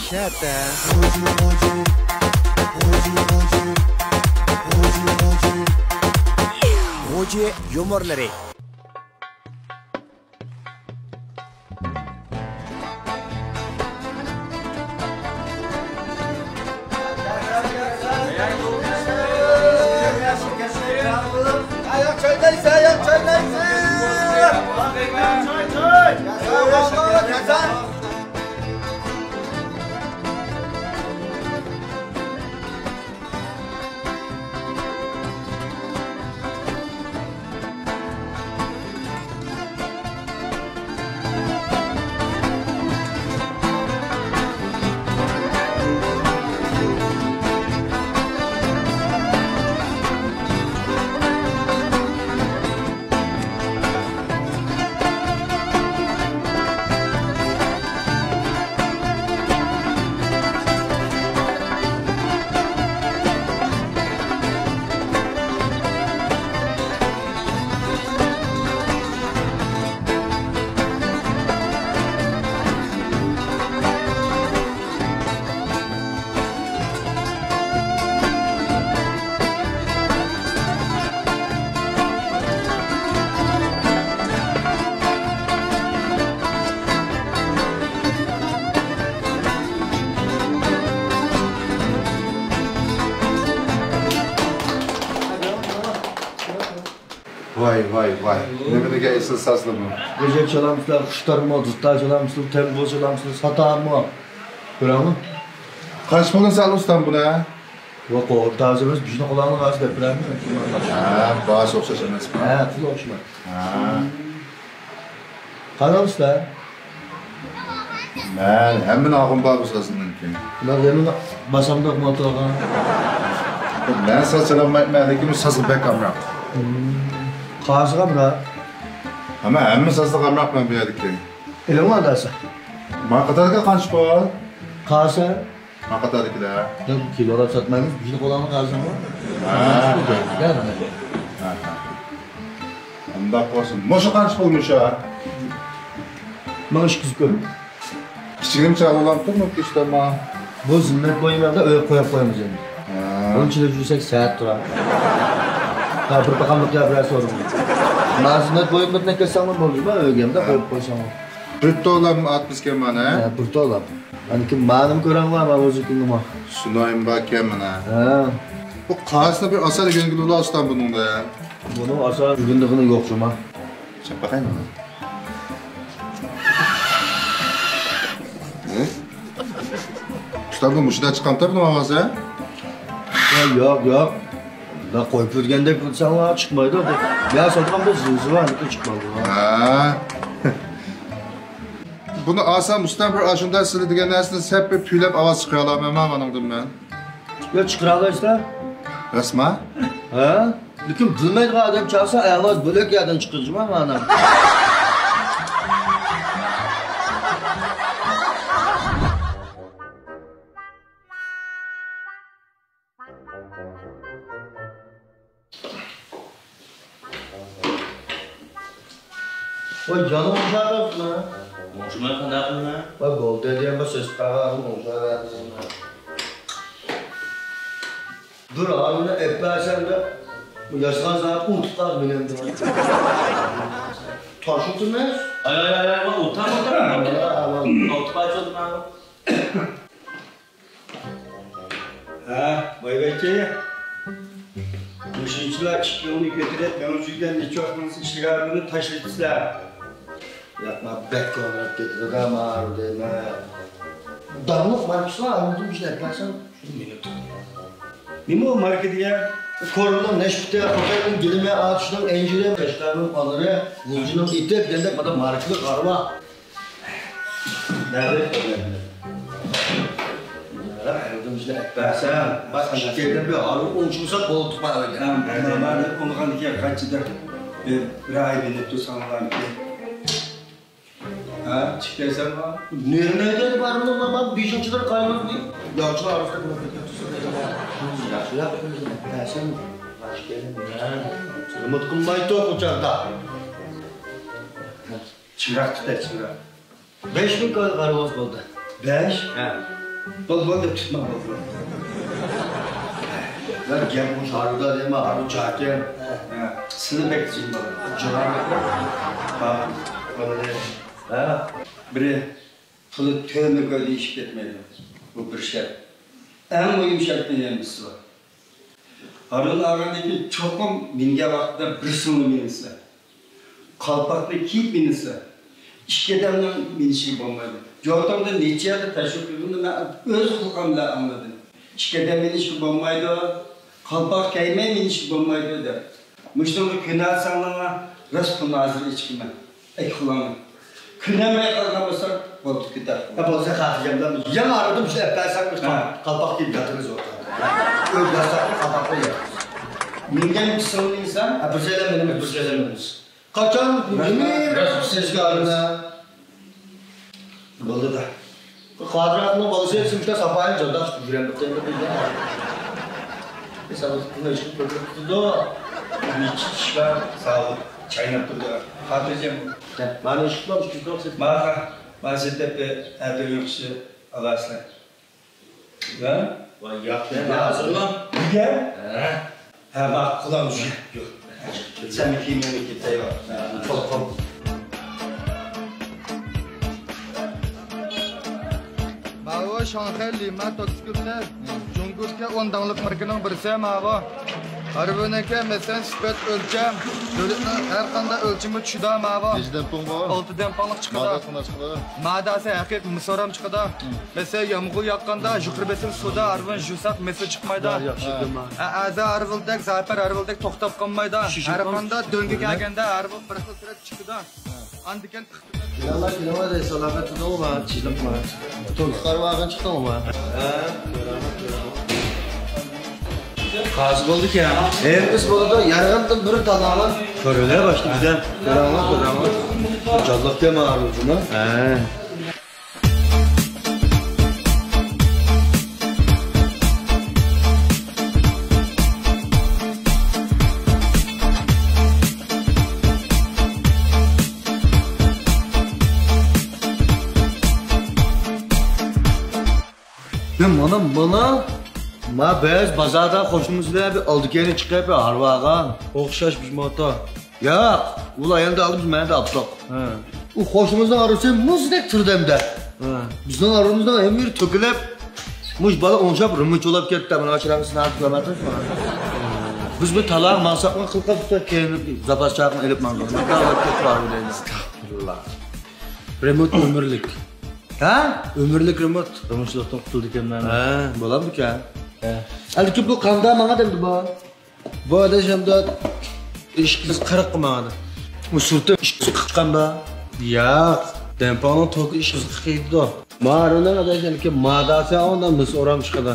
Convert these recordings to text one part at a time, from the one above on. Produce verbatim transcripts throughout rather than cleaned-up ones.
شەتە. غۇجى يۇمۇرلىرى. ۋاي، ۋاي، ۋاي. نېمىلىگە ئېسىل سازلىمۇ؟ غەجەپ چالامسىلەر، خۇشتارمۇ، دۇتار چالامسىلەر، تەمبۇر چالامسىلەر، ساتارمۇ. كۆرەڭمۇ؟ قانچە پۇلنى سالدى ئۇستام بۇنى؟ ۋە قوغۇن تازىمىز بىزنى قۇلاڭنىڭ ئاستى دەپ بىلەرمۇ؟ ھە، باھاسى ئوخشاش ئەمەسمۇ؟ ھە، پۇل ئوخشىمايدۇ. ھە. قاراڭسىلەر. مەن ھەممىنى ئاغۇم بار بۇ سازنىڭكى. ئۇلار يەنە باسامدا ئوقۇماپتۇ ئاغا. مەن ساز چالالمايمەن، لېكىن بۇ سازغا بەك ئامراق. قازىغا ئامراق. ئەمما ھەممە سازلىق ئامراق مەن بۇ يەردىكى. ئېلىڭلار دەسە. ماڭا قاتاردا قانچە پۇل؟ قازا. ماڭا قاتاردىكىلەر. ياق، كىلولاپ ساتمايمىز، بىزنى قولىغا قازىساڭلار. ھە. ھە، ھە. ئۇنداق بولسۇن. مۇشۇ قانچە پۇل مۇشۇ؟ ماڭا ئىككى يۈز كۆر. كىچىكىنىمچە ئالالامتۇقمۇ كىشىلەر ماڭا؟ بۇ زىننەت بويۇم يەردە ئۆيگە قويۇپ قويىمىز ئەمدى. ھە. بۇنى چىلىپ يۈرسەك سەت تۇرار. ھە، بىر باقاملىق يەر بىرەر سورۇن. مانا زىننەت بويۇم بىر نەككە ساڭلار بولدى ما ئۆيگە ئەمدى ھە. قويۇپ قويساڭلار. بىر تولام ئات بىزكەن مانا. ھە، بىر تولام. ئانىكى مانىمۇ كۆرەڭلار، ما ئۆزىكىمنىمۇ. سۇنايىم باركەن مانا. ھە. بۇ قارىسىنى بىر ئاسان ئۆگەنگىلى بولا ئۇستام بۇنىڭدا. بۇنىڭ ئاسان ئۆگىنىدىغىنى يوق جۇما. چەپ باقاي مانا. ھە؟ ئۇستام بۇ مۇشۇنداق چىقامتا بۇنىڭ ئاۋازى؟ يا، ياق، ياق. دا قويۇپ يۈرگەندەك بولساڭلار چىقمايدۇ. يا ساتقان بىر زىلزىلە ئانىكى چىقمايدۇ. ھە. بۇنى ئالسام، ئۇستام بىر ئاشۇنداق سىلى دېگەن نەرسىدىن سەپ بىر پۈۋلەپ ئاۋاز چىقىرالامەن مانىڭدىن مەن. يا چىقىرالايسىلەر. راستما؟ ھە؟ لېكىن بىلمەيدىغان ئادەم چالسا، ئاۋاز بۆلەك يەردىن چىقىدۇ جۇما مانا. ۋاي جانىم ئوڭشاۋەرسىنا. ئوڭشىماي قانداق قىلىمەن؟ ۋاي بولدى دېگەن بىر سېسىپ قالغان ئوڭشاۋەرسىنا. بىر ھارۋىنى ئەپبەرسەم دەپ ياسىغان زادى ئۇنتۇپ قالدىم مېنىڭ. تاشلىدىمىز. ئاي ئاي ئاي ئاي، ئولتۇر ئولتۇر. ئولتۇر ئاچىلدىم. ھە، بايۋەچچە. مۇشۇنچىلار ئىككىڭنى كۆتۈرۈپ، مېڭىپ يۈرگەن نېچە ۋاقىت بولسا ئىشلىگەنلىرىنى تاشلىدىسىلەر. ياق، مانا بەك كۆڭلۈم كېتىدۇ-دە، مانا دەيمەن. داڭلىق ماركىسىغا ئايرىلدىم، بىر ئەپلەسەم، شۇ مېنى تۇتتى. نېمە ئۇ ماركا دېگەن؟ كورلىنىڭ نەشپۈتى، خوتەننىڭ گىلىمى، ئاتۇشنىڭ ئەنجۈرى، قەشقەرنىڭ ئالىرى، غۇلجىنىڭ ئېتى دېگەندەك مانا ماركىلىق ھارۋا. نەدە؟ بەرسەم، بىر ئارىغا ئوڭشىمىساق بولدى، تۇغما ئۆيدە. ھەم، مانا ئوڭغاندىكىن قانچە دەپ بىر، بىر ئاي مېنى تۇرساڭلارمىكىن. ھە، چىقىپ كەلسەمما؟ نېمە دەيدۇ بارمۇ، ماما بېشىڭچىلار قايمىدى. ياخشىلار ئارىسىدا بولۇپ كەتكەن تۇرسا دەيدۇ. ياخشىراق بىلسەم، باش كەلمىدى. ھە، ئۈمىد قىلمايتتۇق ئۇ چاغدا. چىراغ تۇتاي، چىراغ. بەش مىڭ كوي قارىۋاز بولدى. بەش؟ ھە. بول، بول دەپ تۇتما، بول، بول. يا گەپ مۇشۇ ھارۋىدا دەيمەن، ھارۋا جاكەن. سىلى بەك جىم بول. جاكەن. ھە، بىرى پۇلى تۆمە كۆيدە ئېشىپ كەتمەيدۇ. بۇ بىر شەرت. ئەڭ مۇھىم شەرتنى يەنە بىرسى بار. ھارۋىنى ئالغاندىن كېيىن چوقۇم مىنگەن ۋاقتىدا بىر سىڭلى مىنسە. قالپاقنى كىيىپ مىنسە. ئىككى ئادەمنىڭ مىنىشىگە بولمايدۇ. جوتۇڭدا نەچچە يەردە تەشۋىق قىلدىم، مەن ئۆز قۇلىقىم بىلەن ئاڭلىدىم. ئىككى ئادەم مىنىشكە بولمايدۇ، قالپاق كىيمەي مىنىشكە بولمايدۇ دەپ. مۇشۇنىڭغا كۆنەلىسەڭلار، راست پۇلنى ھازىر ئېچىقىمەن. ئەكە قۇلاڭنى. كۆنەلمەي قالغان بولساق، بولدى، كېتەر. ھە، بولسا خاتىرجەم بولىمىز. يەنە ئارىدىن شۇ ئەپ بەرسەڭ، بىز ھە. قالپاق كىيىپ ياتىمىز ئورتادا. ئۆز باشلاپ قالپاقلا ياتىمىز. مىنگەن بىر سىڭلى مىنسەم؟ ھە، بىر سەيلەم مىنىمىز، بىر سەيلەم مىنىمىز. قاچان؟ مىنىمىز. راست سىزگە ئارىمىز. بولدى دا. قادىر ئاكىنىڭ بالىسى سىمىشتا ساپايىن جانداق يۈرەم بىر تەيمە بىلدى. سەن بۇنى ئىشقىپ كۆتۈرۈپ تۇرىدۇ. ئىچىشكە ساغلىق. چايناپ تۇرىدۇ. خاتىرجەم. مانا ئىشقىپ تۇرۇپ سېتىپ. مانا، مانا سېتىپ، ئەتە يوقىشى ئالاسىلەر. ۋە؟ ۋاي، ياق، ياق. ھازىرلا. نېگە؟ ھە. ھە، ماقۇل، قۇلام شۇ. ياق. سەن كىيىمىڭنى كىيىپ تەييار. توپ، توپ. ماۋۇ شاڭخەي لىما توتسكۈپتە جۇڭگودىكى ئون داڭلىق ماركىنىڭ بىرسى ماۋۇ. ھارۋىنىڭكى مەسىلەن سۈپەت ئۆلچەم، دۆلەتنىڭ ھەر قانداق ئۆلچىمى چۈشىدۇ ماۋۇ. نەچچە دەمپىڭ بۇ؟ ئالتە دەمپىڭلىق چىقىدۇ. ماداسى قانداق چىقىدۇ؟ ماداسى ھەقىقىي مىسورام چىقىدۇ. مەسىلەن يامغۇر ياغقاندا يۇقىرى بېسىم سۇدا ھارۋىنى يۇساق مېسى چىقمايدۇ. ھە، ياخشى. ھە، ئەزا ھارۋىلدەك، زەپەر ھارۋىلدەك توختاپ قالمايدۇ. ھەر قانداق دۆڭگە كەلگەندە ھارۋىل بىر خىل سۈرەت چىقىدۇ. ئاندىكىن كېلىڭلار، كېلىڭلار دەي سالامەت تۇرۇڭلار. تىزلىقما. تونۇق قارىۋالغان چىقتىڭلارمۇ؟ ھە، كۆرەڭلار، كۆرەڭلار. قازى بولدىكەن. ھەممىسى بولىدۇ، يارىغاندىن بۇرۇن تاللاڭلار. كۆرۈلە باشتا بىزدە. كۆرەڭلار، كۆرەڭلار. جانلىق كەلمە ئارۇزۇما. ھە. يا مانا، مانا، ما بىز بازاردا قوشنىمىز بىلەن بىر ئالدى كەينى چىقىپ ھارۋاغان. ئوخشاش بىز موتو. ياق، ئۇلار يەنە ئالدى، بىز مەنە ئاپتۇق. ھە. ئۇ قوشنىمىزنىڭ ھارۋىسى مۇزدەك تۇردى ئەمدى. ھە. بىزنىڭ ھارۋىمىزنىڭ ھەممە يېرى تۆكۈلۈپ، مۇش بالا ئوڭشاپ رېمونت يوللاپ كەتتى. مانا شۇلارنى سىناپ كۆرمەپسىز مانا. بىز بىر تالاغا ماڭساقمۇ قىلقا تۇتۇپ كېيىن زاپاس چاقىنى ئېلىپ ماڭدۇق. ماكان ئېلىپ كەتتى ھارۋا دەيمىز. ئەستەغپىرۇللا. رېمونت ئۆمۈرلۈك. ھە؟ ئۆمۈرلۈك رېمونت. رېمونتچىلىقتىن قۇتۇلدىكەنمەن. ھە، بولامدىكەن. ھە. ئەلكى بۇ قاندا ماڭا دەمدى بۇ؟ بۇ ئاداش ئەمدى ئىشقىلىپ قىرىققا ماڭىدۇ. ئۇ سۈرتۈپ ئىشقىلىپ قىرىققاندا. ياق، دەمپىڭنىڭ توكى ئىشقىلىپ قىرىقىدۇ. مارۇنىڭ ئاداش ئەلكى ماداسى ئۇندا مىس ئورام چىقىدۇ.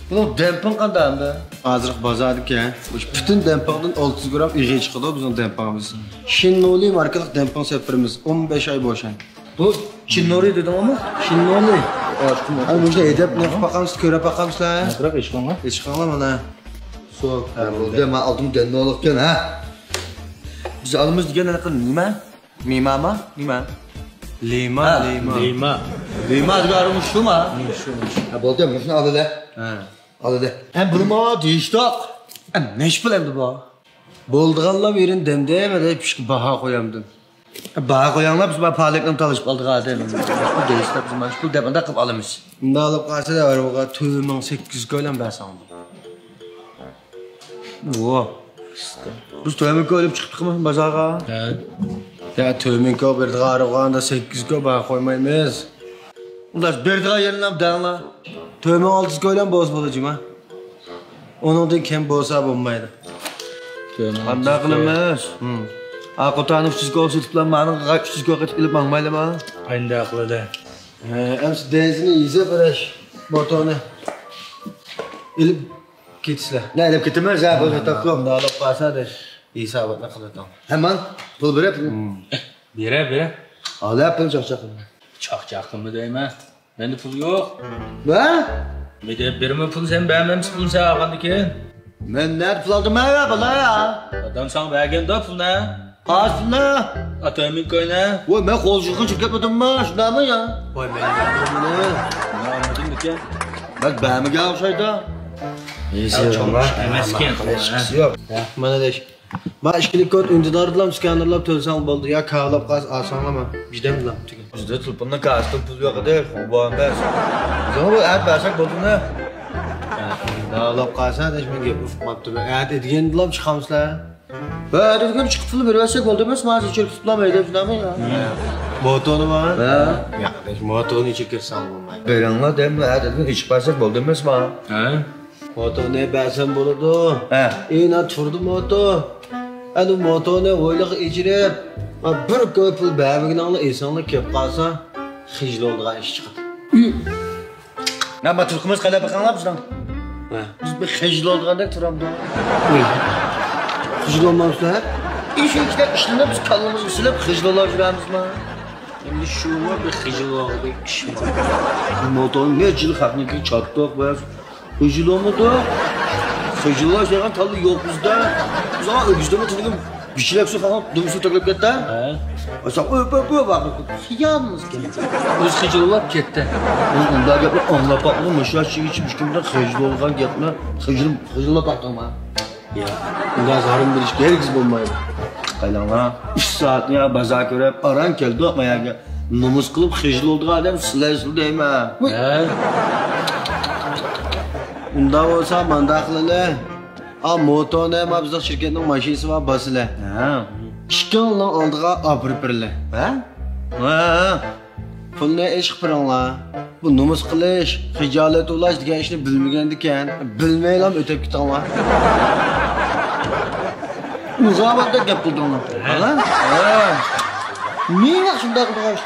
بۇنىڭ دەمپىڭ قاندا ئەمدى؟ ھازىرقى بازاردىكى مۇشۇ پۈتۈن دەمپىڭدىن ئالتە يۈز گرام ئېغىر چىقىدۇ بىزنىڭ دەمپىڭىمىز. شىننولى ماركىلىق دەمپىڭ سېلىپ بېرىمىز. ئون بەش ئاي بوشاڭ. بۇ چىننورى دېدىڭمۇ؟ شىننورى. ئاي، مۇشۇنى ھەيدەپ نېقىپ باقامسىز، كۆرۈپ باقامسىلەر؟ بىراق ئېچىقىڭلار. ئېچىقىڭلار مانا. سوق. ھە، بولدى، مەن ئالدىم دەننولۇقكەن، ھە. بىز ئالىمىز دېگەن ھېلىقى نېمە؟ مىماما؟ نېمە؟ لىما، ھە. لىما. لىما. لىما دېگەن ئارۇ شۇما؟ شۇ، شۇ. ھە، بولدى، مۇشۇنى ئالىلى. ھە. ئالىلى. ھەم بۇنىمۇ دېيىشتۇق. ھە، نەچچە پۇل ئەمدى بۇ؟ بولىدىغانلا بىرىنى دەمدەم، ھەدە پىشقا باھا قويامدىم. باھا قوياڭلار، بىز مانا پالەكنىڭ تالىشىپ ئالدىغا دەيمەن. دەيسىلەر، بىز مانا شۇ پۇل دەپ ئۇنداق قىلىپ ئالىمىز. ئۇنداق قىلىپ قالسا، ھارۋىغا تۆمىڭ سەككىز كويلام بەرسەڭ. ۋو. بىز تۆمىڭ كويلىپ چىقتۇقمۇ بازارغا؟ ھە. يا تۆمىڭ كوي بېرىدىغان ھارۋىغا ئاندا سەككىز كوي باھا قويمايمىز. ئۇنداق بېرىدىغان يېرىنى دەڭلار. تۆمىڭ ئالتە كويلام بولسا بولىدۇ جۇما. ئۇنىڭدىن كەم بولسا بولمايدۇ. قانداق قىلىمىز؟ ھا، قوتاننى ئۈچ يۈز كوي سېتىپلا، مانىڭغا ئۈچ يۈز كوي قېتىپ ئېلىپ ماڭمايلىما؟ ئانداق قىلىدۇ. ھە، ئەمسە دەيزىنى يېزىپ بېرىش موتورنى ئېلىپ كېتىسىلەر. نە ئېلىپ كېتىمىز، ھە، بۇ تاپلام. مۇنداق قىلىپ قالسا دەش. ھېساباتنى قىلىدۇ. ھەمان پۇل بېرەپ. بېرە، بېرە. ئالە پۇل چاقچاق قىلما. چاقچاق قىلما دەيمەن. مەندە پۇل يوق. ۋە؟ مەن دەپ بېرىمەن پۇل، سەن بەرمەمسەن پۇلنى سەن ئالغاندىن كېيىن. مەن نەدە پۇل ئالدىم ھە، بالا يا؟ دادام ساڭا بەرگەندە پۇلنى. قايسى پۇلنى؟ ئاتايمىن كوينى. ۋاي، مەن قول چىقىپ كەتمىدىمما، شۇنداقمۇ يا؟ ۋاي، مەن نېمە ئالمىدىم، بەك بەرمىگەن ئوخشايدۇ. يېزىلغان ئەمەسكەن. مانا دەش. ما ئىككىلىك كود ئۈندىدارلام سكانېرلاپ تۆلىسەڭ بولدى. يا كاۋىلاپ قالسا ئالساڭلارما. بىردەملا تۈگەل. بىزدە تېلېفوننىڭ كارتىدىن پۇل يوق ئىدى. بۇ ئەمەس. بىزنىڭ بۇ ئەپ بەرسەك بولدىمۇ؟ كاۋىلاپ قالسا دەش، مەن گەپ ئۇقماپتىمەن. ئەتە دېگەندىلام چىقامسىلەر؟ ۋە ئەتە دېگەن چىقىپلا بېرىۋەتسەك بولدى ئەمەس، ما ئىچىرى كۇتۇپلام ھەيدەپ شۇنداقمۇ يا؟ موتونىما؟ ھە. ياق، دەش، موتونى ئىچىرى كەتسەڭ بولمايدۇ. بېرىڭلار دەيمەن، ئەتە دېگەن ئىچىپ بەرسەك بولدى ئەمەسما؟ ھە. موتونى بەرسەم بولىدۇ. ھە. ئىنا تۇردى موتو. ئەنە موتونى ھويلىغا ئېچىرىپ، بىر كوي پۇل بەرمىگىنىڭلار ئېسىڭلار كېلىپ قالسا، خىجىل بولىدىغان ئىش چىقىدۇ. ھە، ما تۇرقىمىز قايلاپ بېقىڭلار بىزنىڭ. ھە. بىز بىر خىجىل بولىدىغاندەك تۇرامدۇ؟ خىجىل بولمامسىلەر؟ ئىش ئىچىدە ئىشلىنىپ، بىز كاللىمىزغا سېلىپ خىجىل بولاپ يۈرەمىزما؟ ئەمدى شۇمۇ بىر خىجىل بولغۇدەك ئىشمۇ؟ موتورنى نەچچە يىل خەقنىڭكىگە چاتتۇق بىز. خىجىل بولمىدۇق. خىجىللاش دېگەن تاللا يوق بىزدە. بىز ئا ئۆگزىدىمۇ تىلىم بىچىلەك سۇ خەقنىڭ دۈمسۇ تۆكۈلۈپ كەتتى. ھە. ئاشۇ ئۆپ، ئۆپ، ئۆپ، ئاخىرى خىيالىمىز كەلدى. ئۆز خىجىللاپ كەتتى. بىز ئۇنداق گەپنى ئاڭلاپ باقمىدىم. مۇشۇ ياش يىگىت ئىككىمىزدىن خىجىل بولغان گەپنى خىجىل، خىجىللاپ باقتىڭما؟ ياق. ئۇنداق زارىم بېرىشكە ھەرگىز بولمايدۇ. قايلاڭلار، ئۈچ سائەتنى يا بازار كۆرۈپ، ئاران كەلدۇق ما يەرگە. نومۇس قىلىپ خىجىل بولىدىغان ئادەم سىلەرسىلەر دەيمەن. ھە؟ ئۇنداق بولسا مانداق قىلىلى. ئا، موتونى ما بىزنىڭ شىركەتنىڭ ماشىنىسى بار، باسىلى. ھە. ئىككىڭلارنىڭ ئالدىغا ئاپىرىپ بېرىلى. ھە؟ ھە. پۇلنى ئېشىق بېرىڭلار. بۇ نومۇس قىلىش، خىجالەت بولۇش دېگەن ئىشنى بىلمىگەندىكەن. بىلمەيلا ئۆتۈپ كېتىڭلار. ئۇزاۋاتتا گەپ قىلدىڭلار. ھە؟ ھە؟ مېنى شۇنداق قىلغان ئىش.